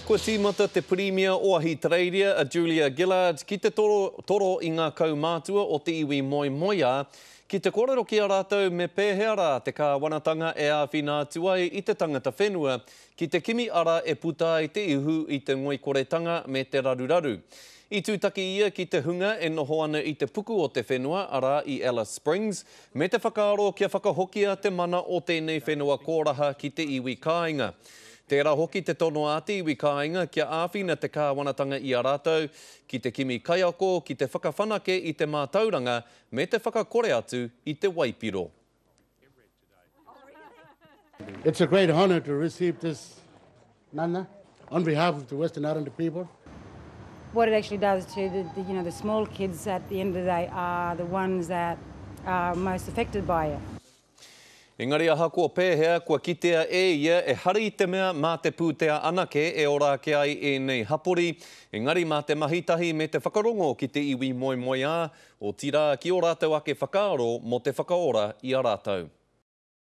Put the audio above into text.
Kua tīmata te Pirimia o Ahitereiria a Julia Gillard ki te toro, toro i ngā kaumātua o te iwi moemoeā ki te kōrero ki a rātou me pēhea rā te kāwanatanga e āwhina atu ai i te tangata whenua ki te kimi ara e puta ai te ihu i te ngoikoretanga me te raruraru. I tūtaki ia ki te hunga e noho ana i te puku o te whenua, arā, i Alice Springs, me te whakaaro kia whakahokia te mana o tēnei whenua kōraha ki te iwi kāinga. Tērā hoki te tono a te iwi kāinga kia āwhina te kāwanatanga i a rātou ki te kimi kaiako ki te whakawhanake i te mātauranga me te whakakore atu i te waipiro. It's a great honour to receive this mana on behalf of the Western Arrernte people. What it actually does to the, the, you know, the small kids at the end of the day are the ones that are most affected by it. Engari ahakoa pēhea, kua kitea e ia ehara i te mea mā te pūtea anake e ora ake ai ēnei hapori, engari mā te mahi tahi me te whakarongo ki te iwi moemoeā, otirā ki ō rātou ake whakaaro mō te whakaora i a rātou.